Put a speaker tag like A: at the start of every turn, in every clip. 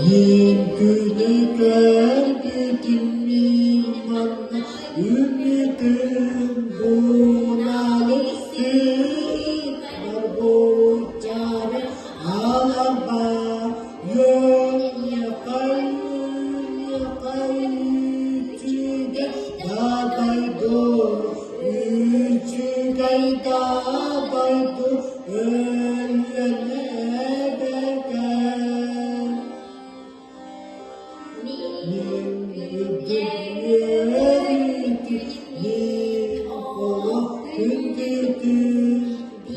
A: Мин күнү көрбүтүм мин манна үмүтүм буналык Барбуччары аларба Yönye үчүгэй да дойду, үчүгэй да дойду, Өлүөнэ эбэкэм. Мин үрдүк мин олох күндүтүн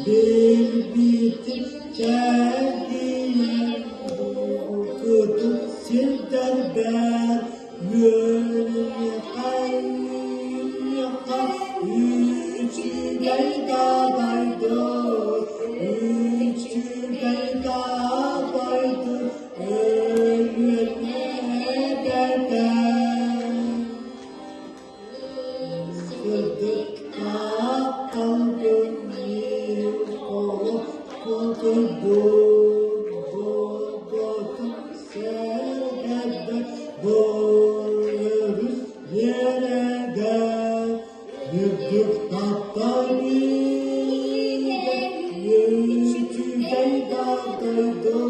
A: билбитим чэлгийэн кутум сирдэрбэр үөрүөххэ үчүгэй да дойду үчүгэй да дойду Өлүөнэ эбэкэм. Сырдык тапталгын мин олох кутуйдум, Болботум сэргэбэр бу өрүс биэрэгэр Үрдүк таптал бииргэ үчүгэй да дойду,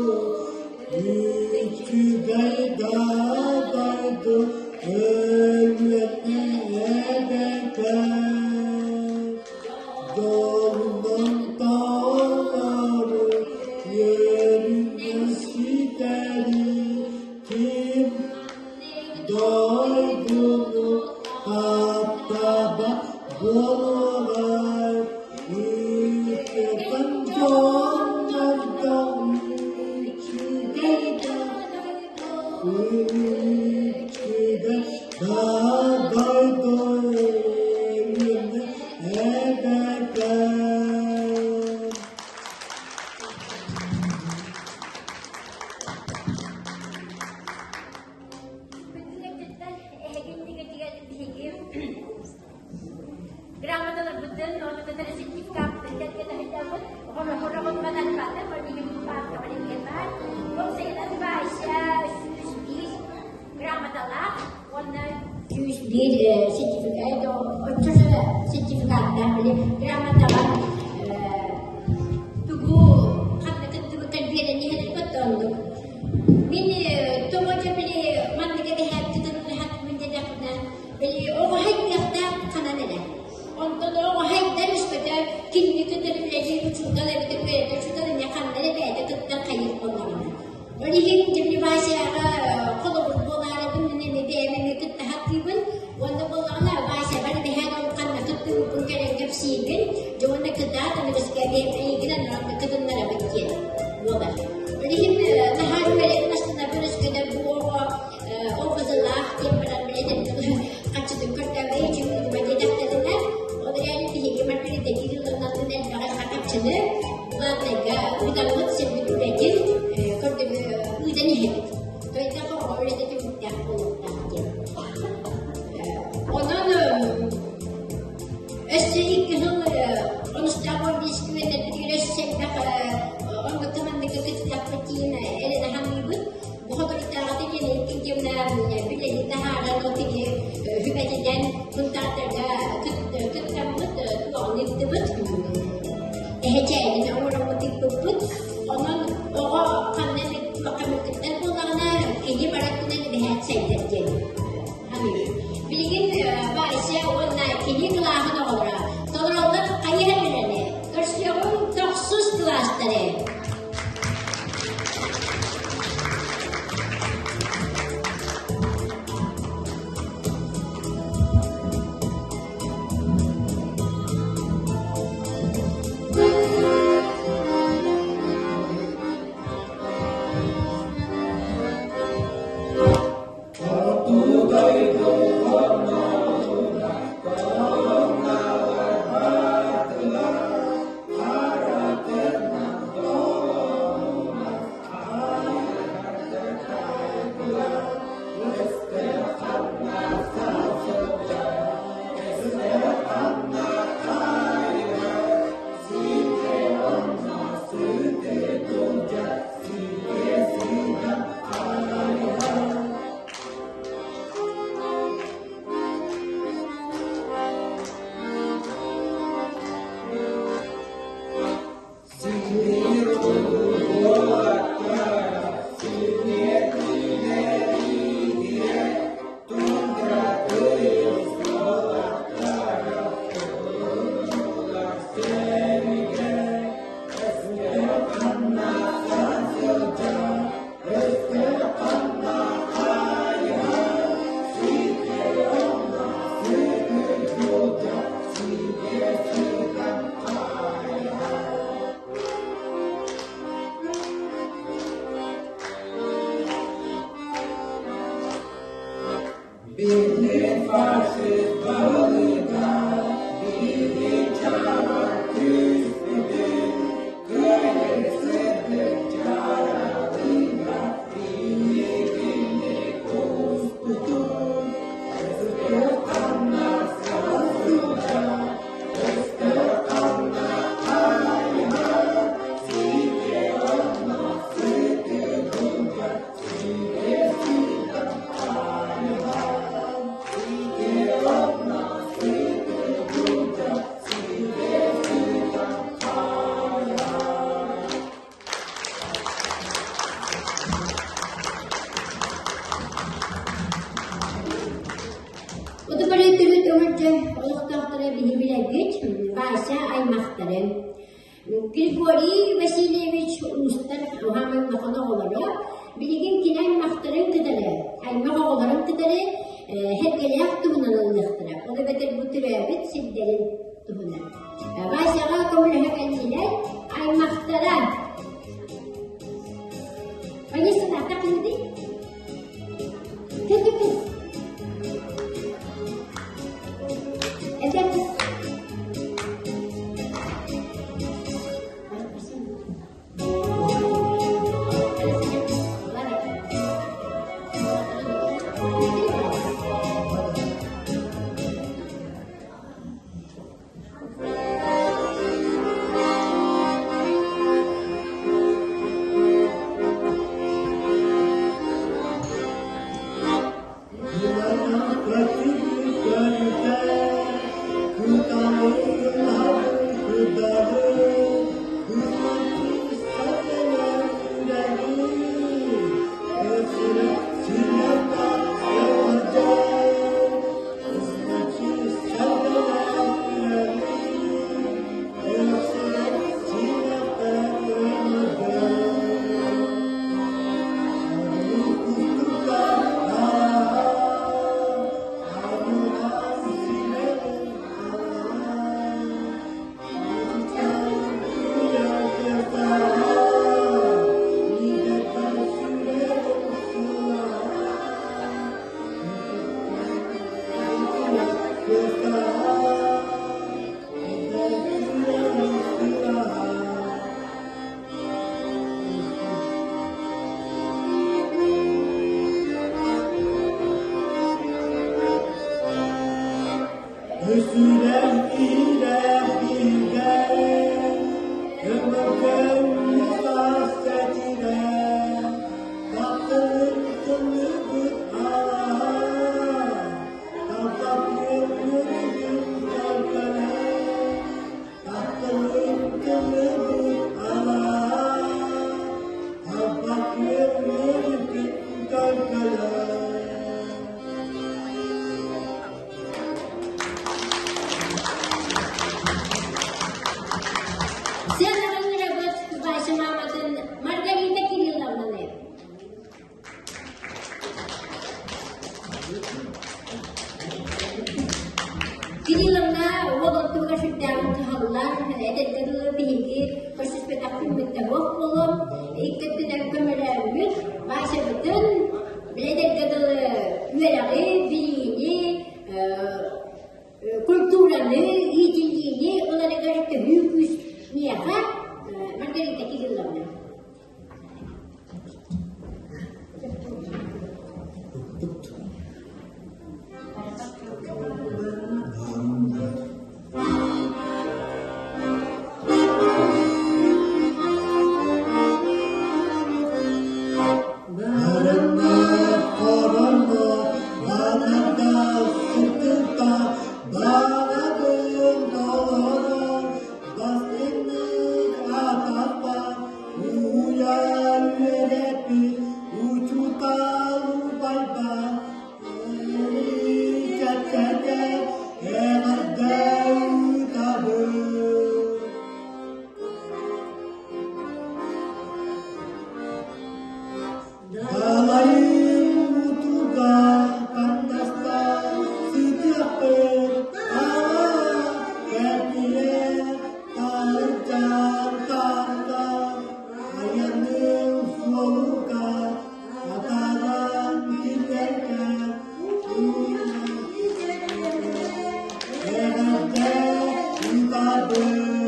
A: үчүгэй да дойду, Өлүөнэ эбэкэм. Дьолунан толору үөрүүнэн ситэри ким Дойдуну таптаабат буолуоҕай, үтүөкэн дьоннорго үчүгэй да, үчүгэй да дойду өлүөнэ эбэкэм.
B: Грамоталарбытын, оннуктары сертификаппытын кэргэнэһитэммит, хороҕотманарбаты, мобилим баар, Боксайынан Вася 101 грамоталаах уонна 101 сертификат, оччо сертификаттаах били грамотаҕа тугу ханна кыттыбыккын биэрэн иһэн оннук. Мин тоҕо дьэ били маннык эбэһээт кытыннаһатмын диэтэхпинэ, били оҕо хайдахтаах ханан эрэ. Онтон оҕо хайдан өскөтө кинини кытары үлэлиир учуутал эбэтэр үөрэтэр учуутал эмиэ ханна эрэ бэйэтэ кыттан хайыыр буоллаҕына. Ол иһин дьэ Васяҕа холобур буолаарыбын мин эмиэ бэйэм эмиэ кытта сатыыбын. Уонна буоллаҕына Васябар эбэһээт ол ханна кыттыбыппын кэлэн кэпсиибин. Дьэ уонна кытаат аныгыска эйигин анаран кытыннарабыт диэн буолар. Ол иһин наһаа үөрэтин астынабын өскөтө бу оҕо ОФЗ-лаах диэн баран билэтин хаччытын көрдөбөй үчүгэй диэтэхтэринэ ол эрээри биһиги Маргарита Кирилловнатын элбэҕи хаччыны главныйга ыытаммыт сирбит үлэтин көрдөбү ыытан иһэбит. Тойдах оҕо үлэтэ түмүктээх буолуохтаах диэн. Онон өссө икки сыл онустаах уон биэс күөннэрбитигэр өссө элбэх оннукка манныка кыттыахпыт диэн эрэнэ саныыбыт. Бу соторутааҕыта диэн икки диэмнэ билэни таһааран ол кини үбэтинэн кунтааттарга кыттаммыт туоҕун ыыттыбыт. Эһэчээнин оҥороммут ыыппыппыт. Онон оҕо ханна эмит туохха эмит кыттар буоллаҕына кини барар күнэн эбэһээт сайдар диэн саныыбын. Билигин Вася уонна кини кылааһын оҕолоро толороллор хайыһар үлэни. Көрсүөҕүҥ тохсус кылаастары. бөлөх олохтоохторо биһи билэргит Вася аймахтарын. Григорий Васильевич уустар уһаан улахан оҕолоро билигин кини аймахтарын кытары, аймах оҕолорун кытары Һэргэлээх туһунан ыллыахтара. Ол эбэтэр бу төрөөбүт сирдэрин туһунан. Васяҕа көмөлөһө кэллилэр аймахтара. Ванесса, так люди? Кэл, кэл, кэл. Это Сыанаҕа ыҥырабыт Вася мааматын Маргарита Кирилловнаны. Кирилловна уол оттугар сүрдээҕин кыһаллар, эдэргэ дылы биһиги көрсүспэтэх күммүт буох буолуом, икки өттүнэн көмөлөөммүт, Васябытын эдэргэ дылы үөрэҕи, билиини, культураны, иитиллиини ыларыгар төһүү күүс миэхэ Маргарита Кирилловна.
A: Учуутал убайбар Кэккэгэ эҕэрдэ ыытабын. Далайым утуга хантастан сытыахпын кэрдиэ таһырдьан тарда айаным суолуга атааран киллэргэ эҕэрдэ ыытабын.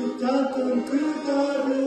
A: Ыччатын кытары.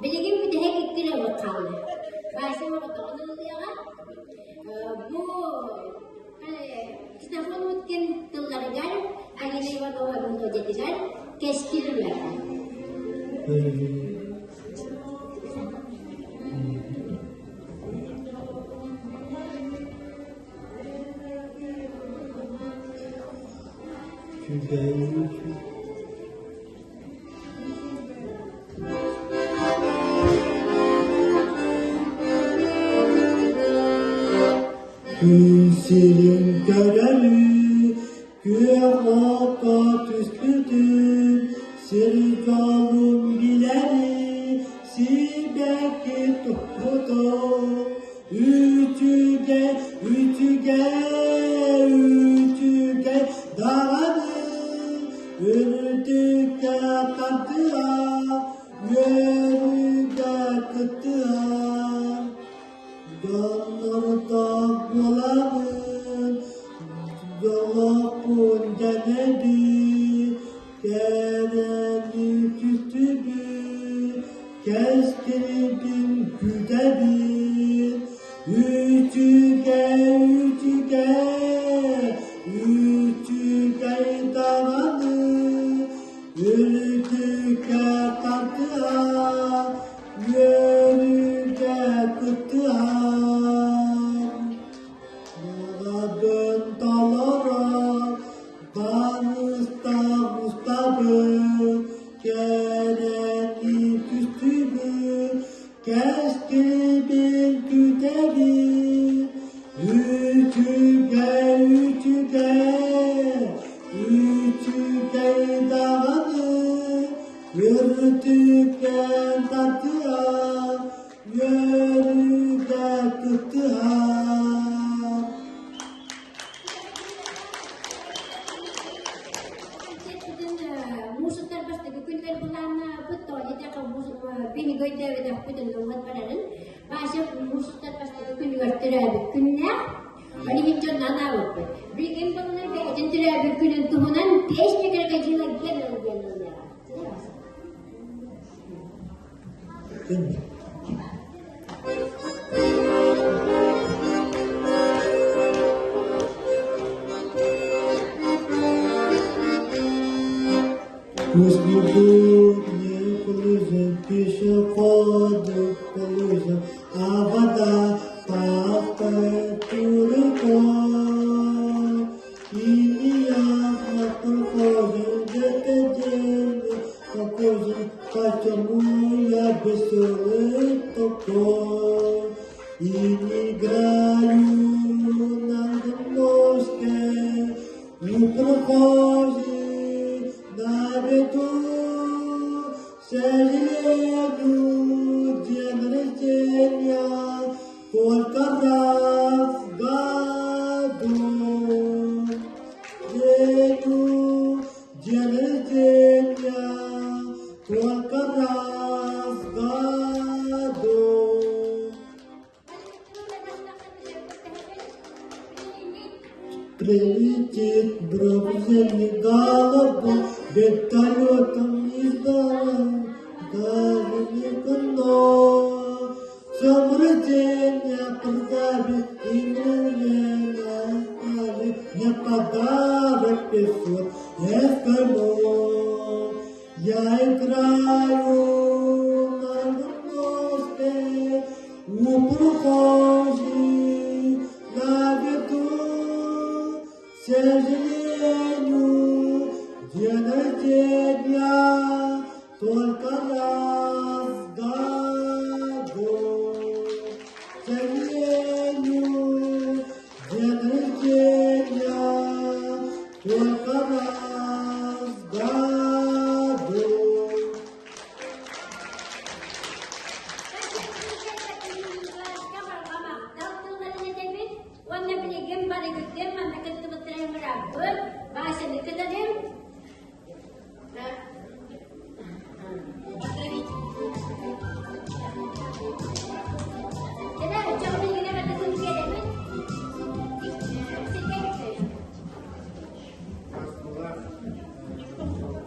B: Билигин бүтэһик икки хаалла. Вася оҕотоҕун ылыаҕа. Бу Ксенофон Уткин тылларыгар Алина Иванова мелодиятыгар кэскил ырыата.
A: Күн сирин көрөрү, күөх окко түспүтүн, сир дьолун билэри, сибэкки туппутун, үчүгэй, үчүгэй, үчүгэй даҕаны, үрдүккэ тардыа, үөрүүгэ кыттыа. Дьоннордоох буоламмын, дьоллоохпун дэнэбин, кэрэни түстүүбүн, кэскилбин күүтэбин. Үчүгэй, үчүгэй, үчүгэй даҕаны, үрдүккэ тардыһар, үөрүүгэ кыттыһар. Баҕабын толорор, барыстаах устабын, кэрэни түстүүбүн, кэскилбин күүтэбин. Үчүгэй, үчүгэй, үчүгэй даҕаны, үрдүккэ тардыһар, үөрүүгэ кыттыһар.
B: Муусуктар бастакы күнүгэр былааннаабыт, тоҕо биһиги өйдөөбөтөхпүт оннугар барарын. Вася муусуктар бастакы күнүгэр төрөөбүт күннээх. Ол иһин дьон анаабыппыт. Билигин буоллар бэйэтин төрөөбүт күнүн туһунан песня крокодила Гена диэн ыллыаҕа.
A: Пусть бегут не по лужам, пешеходы по лужам, а вода пахнет рекой. И неясно прохожим, где-то день похожий, почему я веселый такой. И не играю на гармошке, у прохожих на виду. К сожалению, день рождения только раз в году. День, день рождения только раз в году. Прилетит бронзовый голубой вертолетом не сдала даже никто. Всем рождения поздравить и мгновенно стали мне подарок песок эскимо. Я играю на гармошке у прохожих на виду. К сожалению, день рождения только раз в году. К сожалению, день рождения только раз в году.
B: Уонна билигин барыгытын манна кыттыбыттарын бырабыт, Васяны кытарым.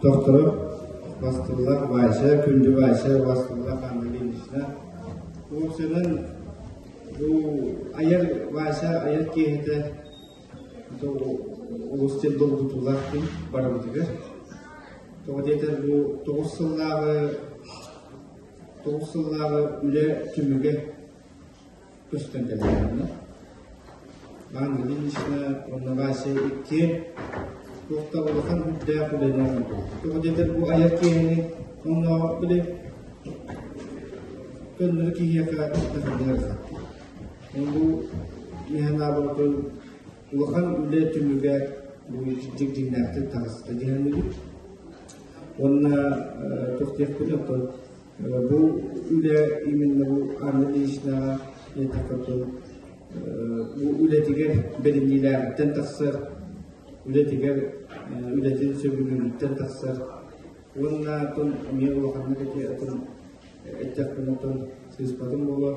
C: Тохторо Бастыллах Вася, Күндү Вася, Бастыллах Анна Ильинична. Уопсайынан бу айар Вася айар киэһэтэ олус диэн долгутуулаах күн барыбытыгар. Тоҕо диэтэр бу 9 сыллааҕы үлэ түмүгэ көстөн кэллэҕинэ Анна Ильинична уонна Вася иккиэн туох да улахан үрдээх үлэни оҥордулар. Тоҕо диэтэр бу айар киэһэни онно били көннөрү киһиэхэ ыарахан. Бу иһэн аабырытын улахан үлэ түмүгэ бу дьиҥнээхтик таҕыста диэн Уонна туох диэхпин оттон бу үлэ именно бу Анна Ильиничнаҕа бу үлэтигэр бэриниилээҕиттэн тахсар, үлэтигэр үлэтин сөбүлүүрүттэн тахсар уонна оттон эмиэ улаханнык эти атын эттэхпинэ оттон сыыспатым буолуо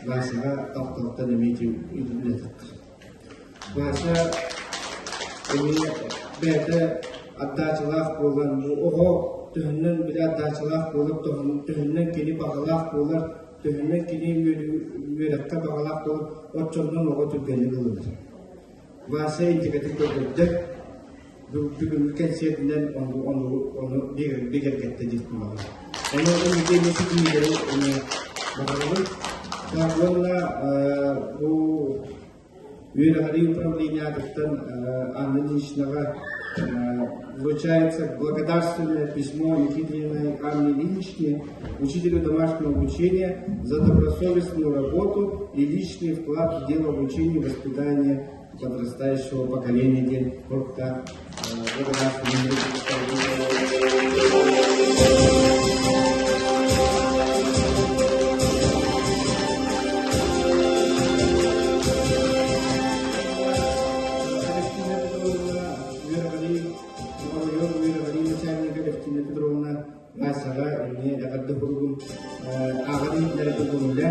C: Васяҕа тапталтан эмиэ ити үлэ тахсар. Вася эмиэ бэйэтэ отдачалаах буолан бу оҕо төһөннөн били отдачалаах буолар төһөннөн кини баҕалаах буолар төһөннөн кини үөрэххэ баҕалаах буолар оччоннон оҕо түргэнник ылынар. Вася интигэтин көрдөрдө бүгүҥҥү кэнсиэринэн ону ону ону бигэргэттэ диэхпин баҕарабын. Ону инники ситиһиилэри эмиэ баҕарабын. Уонна бу Үөрэҕирии управлениетыттан Анна Ильиничнаҕа вручается благодарственное письмо Никитиной Анне Ильиничне, учителю домашнего обучения, за добросовестную работу и личный вклад в дело обучения и воспитания подрастающего поколения диэн суруктаах благодарственный. Алевтина Петровна үөрэҕирии оройуон үөрэҕирии начальнига Алевтина Петровна Васяҕа эмиэ эҕэрдэ суругун ааҕан иһитиннэрэ көҥүлэ.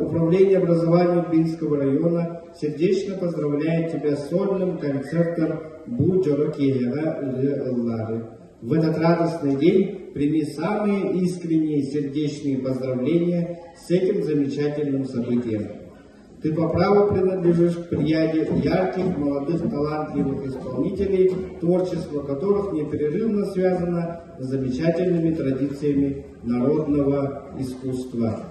C: Управление образования Удбинского района сердечно поздравляет тебя с сольным концертом «Бу дьоро киэһэҕэ ырыа ыллаары». В этот радостный день прими самые искренние сердечные поздравления с этим замечательным событием. Ты по праву принадлежишь к плеяде ярких, молодых, талантливых исполнителей, творчество которых непрерывно связано с замечательными традициями народного искусства.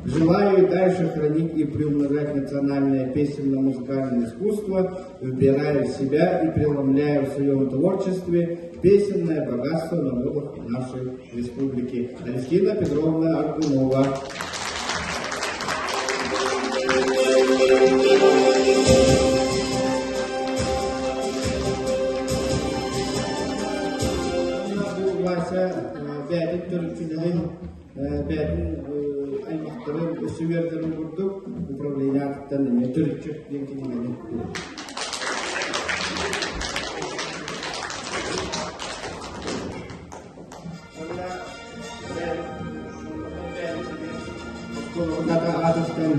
C: Желаю и дальше хранить и приумножать национальное песенно-музыкальное искусство, вбирая в себя и преломляя в своем творчестве песенное богатство народов нашей республики. Алевтина Петровна Аргунова. Вася бэйэтин төрүччүлэрин бэйэтин аймахтарын өссө үөрдэрин курдук управление аатыттан эмиэ төрүччү диэн кинигэни Оскуолаҕа аатыттан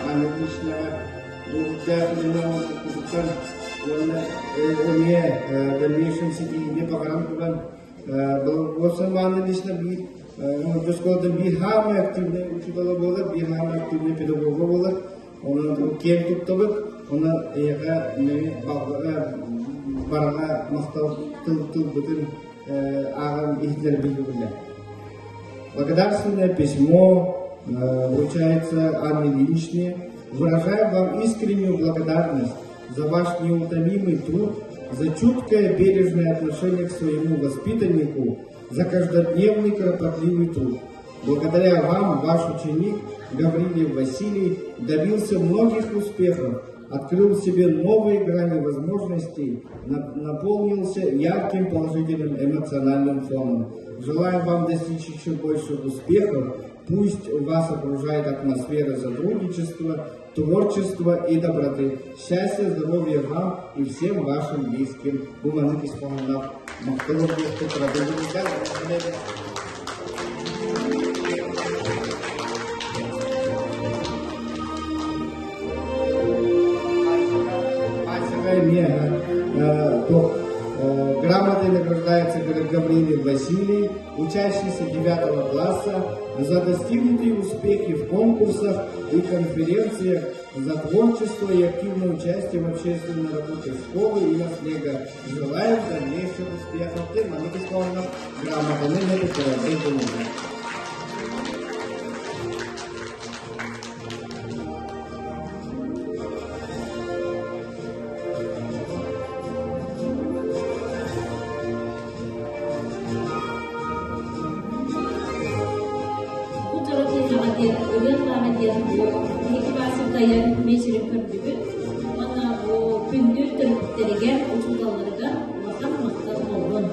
C: Анна Ильиничнаҕа уһуктаах үлэни оҥорбуккутуттан уонна эмиэ дальнейшем ситиһиини баҕаран туран Уопсан Анна Ильинична биир оскуолата биир хаамай активнай учуутала буолар, биир хаамай активнай педагога буолар. Онон киэн туттабыт. Онон эйиэхэ барҕа махтал тыл тылбытын ааҕан иһитинэрбин көҥүллээ. Благодарственное письмо вручается Анне Ильиничне. Выражаем вам искреннюю благодарность за ваш неутомимый труд, за чуткое бережное отношение к своему воспитаннику, за каждодневный кропотливый труд. Благодаря вам ваш ученик Гаврилев Василий добился многих успехов, открыл в себе новые грани возможностей, наполнился ярким положительным эмоциональным фоном. Желаем вам достичь еще больше успехов. Пусть вас окружает атмосфера сотрудничества, творчества и доброты. Счастья, здоровья вам и всем вашим близким. Бу маннык ис хоһоонноох махтал продолжим. Эмиэ грамотой награждается Гаврилов Василий, учащийся 9 класса, за достигнутые успехи в конкурсах и конференциях, за творчество и активное участие в общественной работе школы и наслега. Желаем дальнейших успехов. Ты, грамотаны не.
D: Бу дьоро киэһэҕэ диэн ырыа хаана диэн бу биһиги баасырдайан миэчирин көрдүбүт уонна бу күндү төрөппүттэригэр, учууталларыгар улахан махтал буоллун.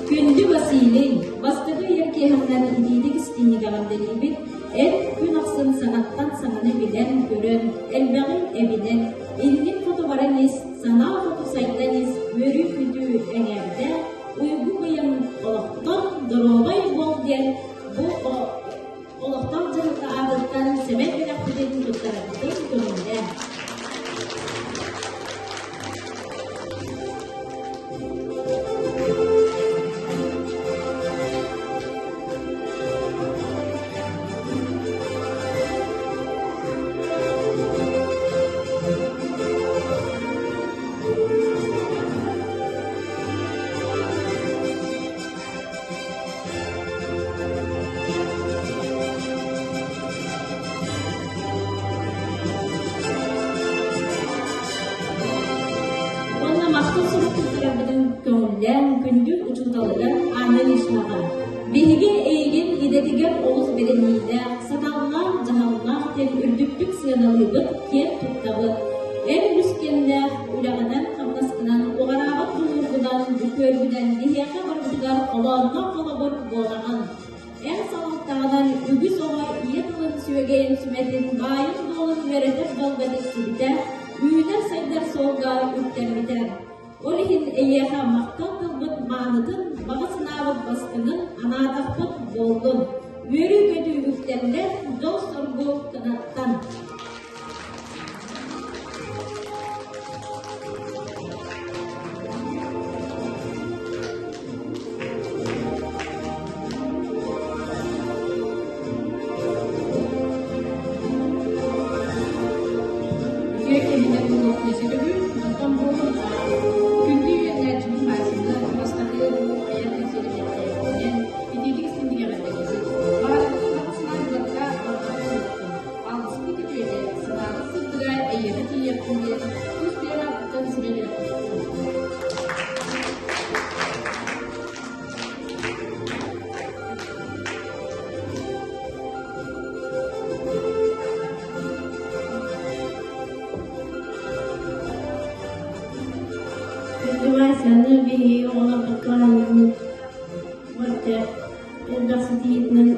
D: Күндү Василий, бастакы ыйар киэһэҕинэн итиитик истиҥник эҕэрдэлиибит. Эн күн ахсын саҥаттан саҥаны билэн, көрөн, элбэҕи эбинэн, иннин хоту баран ис, санаа хоту сайдан ис, үөрүү-көтүү эҥээрдээх, уйгу быйаҥ олохтон доруобай буол диэн бу олохтоох дьаһалта аатыттан сэмэй бэлэхпитин туттарарбытын көҥүллээн. Уонна махтал сурук туттарарбытын көҥүллээн, күндү учууталыгар Анна Ильиничнаҕа биһиги эйигин идэтигэр олус бэриниилээх, саталлаах, дьаһаллаах диэн үрдүктүк сыаналыыбыт, киэн туттабыт. Эн үгүс кэмнээх үлэҕинэн-хамнаскынан, уҕараабат тулуургунан, дьүкүөргүнэн биһиэхэ барбытыгар холоонноох холобур буолаҕын. Эн салалтаҕынан үгүс оҕо ийэ тылын сүөгэйин сүмэтин баайын-дуолун үөрэтэр далга тиксибитэ, үүнэр-сайдар суолга үктэммитэ. Ол иһин эйиэхэ махтал тылбыт маанытын, баҕа санаабыт бастыҥын анаатахпыт буоллун. Үөрүү-көтүү үктэллэр, дьол-соргу кынаттан.
E: Үтүө киһинэн буолуохтун сөбүн. Онтон бу күндү үөрэнээччибит Васяны бастакы бу айар кэнсиэрин итиитик истиҥник эҕэрдэлиибит. Баҕарабын баҕа санаан барыта барҕа буолуохтун. Алгыспыт үтүөтэ, санааҕыт сырдыга эйиэхэ тиийиэхтин диэн тус бэйэм ааппыттан сибэ
F: Васяны биһиги оҕолорбут кыһаллыбыт Вася элбэх ситиһиитинэн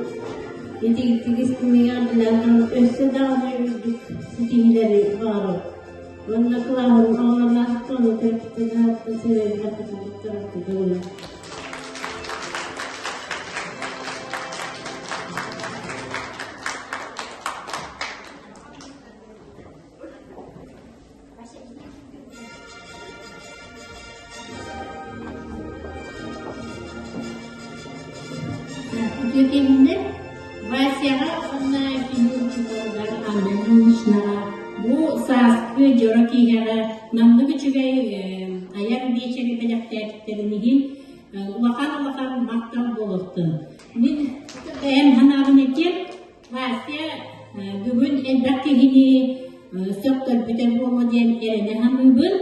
F: итиитик истиҥҥэ билэн өссө даҕаны үрдүк ситиһиилэри баҕарар. Уонна кылааһын оҕолорун ону төрөппүттэрин ааттан сэрэйбит
B: Үтүө кэминэн Васяҕа уонна кини учууталыгар Анна Ильиничнаҕа бу сааскы дьоро киэһэҕэ маннык үчүгэй айар биэчэри бэлэхтээбиттэрин иһин улахан-улахан махтал буолуохтун. Мин бэйэм санаабын этиэм, Вася бүгүн элбэх киһини сөхтөрбүтэ буолуо диэн эрэнэ саныыбын.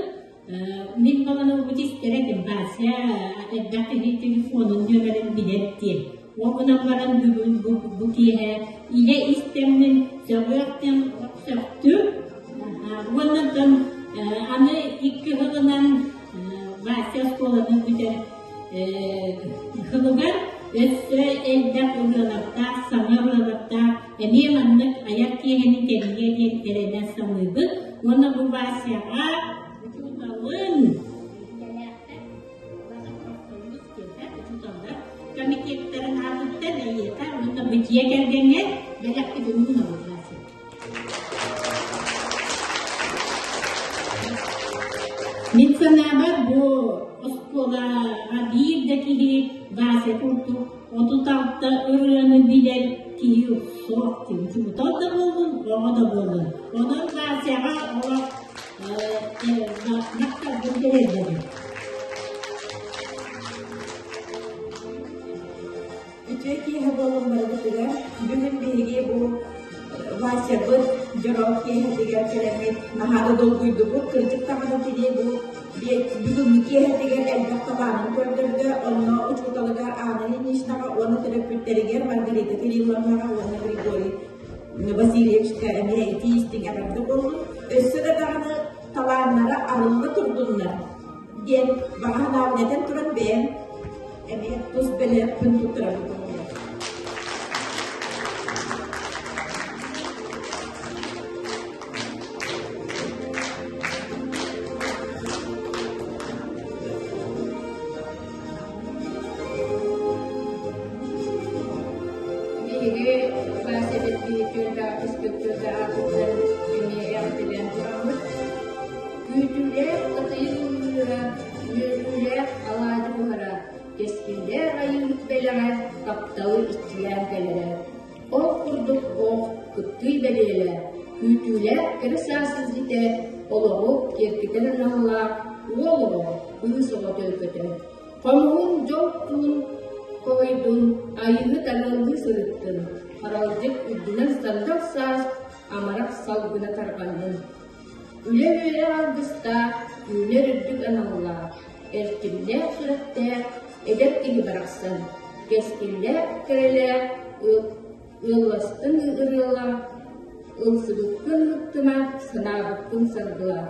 B: Мин баланылбыт истэр этим, Вася элбэх киһи телефонун нүөмэрин билэр диэн. Ол гынан баран бүгүн бу киэһэ илэ истэммин сөҕүөхтэн сөхтүм. Уонна аны икки сылынан Вася оскуоланы бүтэр сылыгар өссө элбэх ырыалардаах, саҥа ырыалардаах эмиэ маннык айар киэһэни тэрийиэ диэн эрэнэ саныыбыт. Уонна бу Васяҕа учууталын учууталлар комитеттарын аатыттан эйиэхэ уонна бу дьиэ кэргэҥҥэ бэлэхпитин уунабыт Вася. Мин санаабар, бу оскуолаҕа биир да киһи Вася курдук 36 ырыаны билэр киһи суох дии. Учуутал да буоллун, оҕо да буоллун. Онон Васяҕа олох махталбын тириэрдэбин.
G: Үтүө киэһэ буоллун барыбытыгар. Бүгүн биһиги бу Васябыт дьоро киэһэтигэр кэлэммит наһаа да долгуйдубут. Кырдьык даҕаны кини бу бүгүҥҥү киэһэтигэр элбэх талаанын көрдөрдө. Онно учууталыгар Анна Ильиничнаҕа уонна төрөппүттэригэр Маргарита Кирилловнаҕа уонна Григорий Васильевичка эмиэ итии истиҥ эҕэрдэ буоллун. Өссө да даҕаны талааннара арылла турдуннар диэн баҕа санаабын этэн туран бэйэм эмиэ тус бэлэхпин туттарабын көҥүлэ.
E: Биһиги Вася биһиги инспекторда аатыттан эмиэ эҕэрдэлээн тураммыт Күүтүүлээх ытыйыс ыллыыра, үөрүүлээх алаадьы буһара, кэскиллээх айыыбыт бэлэҕэ тапталы иччилээн кэлэрэ. Ол курдук ох, кыттыы бэлиэлэ, күүтүүлээх кэрэ саас илдьитэ, олоҕу киэргэтэр аналлаах уол оҕо, кыыс оҕо төлкөтө. Хомуһун дьол туун хоһуйдун, айыыһыт арыаллыы сырыттын, харалдьык үрдүнэн сандал саас амарах салгына тарҕаннын. Үлэ-үөрэх алгыстаах, үүнэр үрдүк аналлаах, эрчимнээх сүрэхтээх эдэр киһи барахсан, кэскиллээх кэрэлээх, ыалластын ырыалаах, ылсыбыккын ыттыма, санаабыккын саргылаа,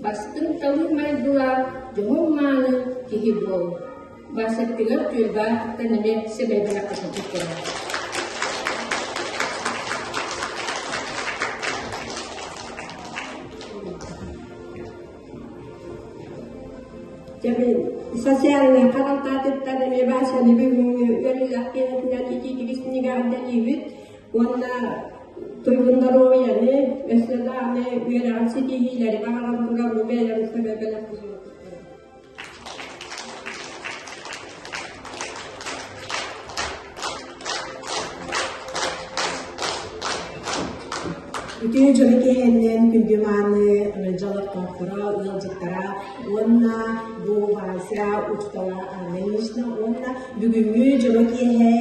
E: бастыҥ талыы майгылаах, дьоһун-мааны киһи буол. Васяттыгар түөлбэ аатыттан эмиэ сэмэйбэлэххэ туттара.
G: Социальнай харалтаатыттан эмиэ Васяны бүгүҥҥү үөрүүлээх киэһэтинэн итиитик истиҥник эҕэрдэлиибит уонна туйгун доруобуйаны, өссө даҕаны үөрэҕин ситиһиилэри баҕаран туран бу бэйэлэрин сэмэйбэлэхпитин
H: Үтүө дьону киэһэннэн күндү мааны дьолохтоохторо, ыалдьыттара уонна бу Вася учуутала Анна Ильинична уонна бүгүҥҥү дьоро киэһэ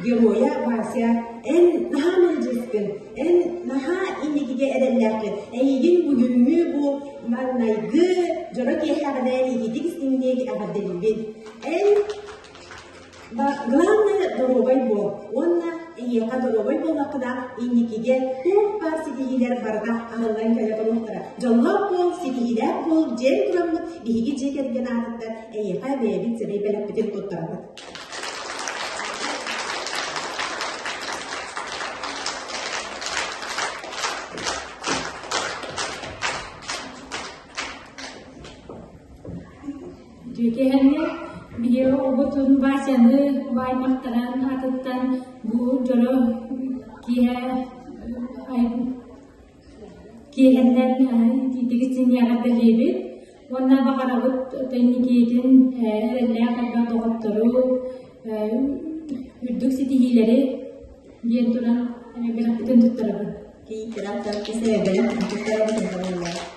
H: геройа Вася эн наһаа мэлдьискин, эн наһаа инникигэ эрэллээххин, эйигин бүгүҥҥү бу маҥнайгы дьоро киэһэҕинэн ититик истиҥник эҕэрдэлиибин. Эн Главное доруобай буол уонна эйиэхэ доруобай буоллаххына инникигэ туох баар ситиһиилэр барыта аһыллан кэлэ туруохтара. Дьоллоох буол, ситиһиилээх буол диэн тураммыт биһиги дьиэ кэргэн аатыттан эйиэхэ бэйэбит сэмэй бэлэхпитин туттарабыт.
D: Дьүөкэһэннэр биһиги оҕобутун Васяны бааймахтаран аатыттан бу дьоро киэһэ киэһэннэн итиитик синньиэҕэр бэлиэбит уонна баҕарабыт инникитин эрэллээх элбэх доҕоттору үрдүк ситиһиилэри диэн туран бэлэхпитин туттарабын.
G: Кийииттэрэ туттарабытын табыллар.